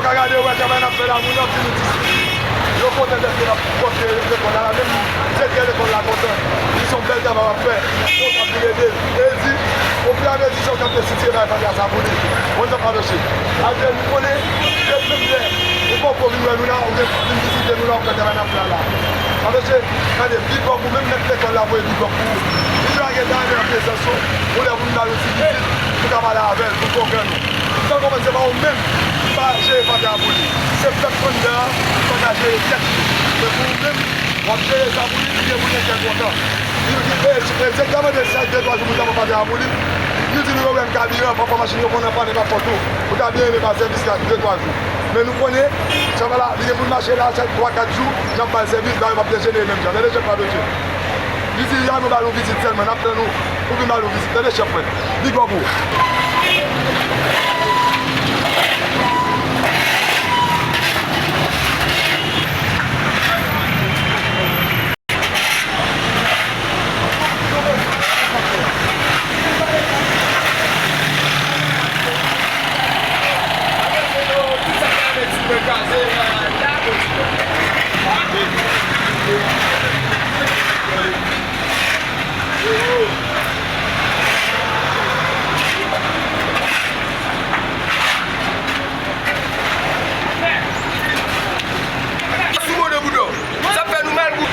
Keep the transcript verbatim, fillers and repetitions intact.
Gade, wè, travay n ap fè la, moun nan vin nou di, yo kontan dèske n ap kontinye lekòl la, menm direktè lekòl la kontan. Li se yon bèl travay w ap fè. Kontan pou ede. E di, ofiramezi, se w k ap deside bay fatra sa pou li. Bon, sa pa doche. Alvè, nou konnen, menm lè ou poko vin wè nou la, oubyen vin vizite nou la, ou fè travay n ap fè la. Paske, gade, big up ou menm, mèt lekòl la voye big up pou ou. Li te lage dayè nan prezans ou, ou lè pou nou ba nou ti vizit, nou ka pale avè l, pou l konprann nou. Sa kòmanse pa ou menm ki pa jere fatra pou li. Se pèp anndan an ki pa ka jere tèt li. Men pou ou menm, w ap jere sa pou li, li gen pou li gen kè kontan. Li, li, e, e, direktè mande sa de twa jou pou l ta pran fatra pou li. Nou di nou yo wè m kabiran, pafwa machin yo konn anpannen pa fòt ou. Ou ta byen renmen ba sèvis la de twa jou. Men nou konnen, travay la, li gen pou l mache la, chak twa, kat jou, n ap ba l sèvis, bagay yo p ap dejenere menm jan. Tande, chèf Madoche. Li di, "Ya, nou ba nou vizit sèlman, n ap tann ou pou vin ba nou vizit." Tande, chèf mwen. Big up ou. Sou mode boudon. Sa fè nou mal pou.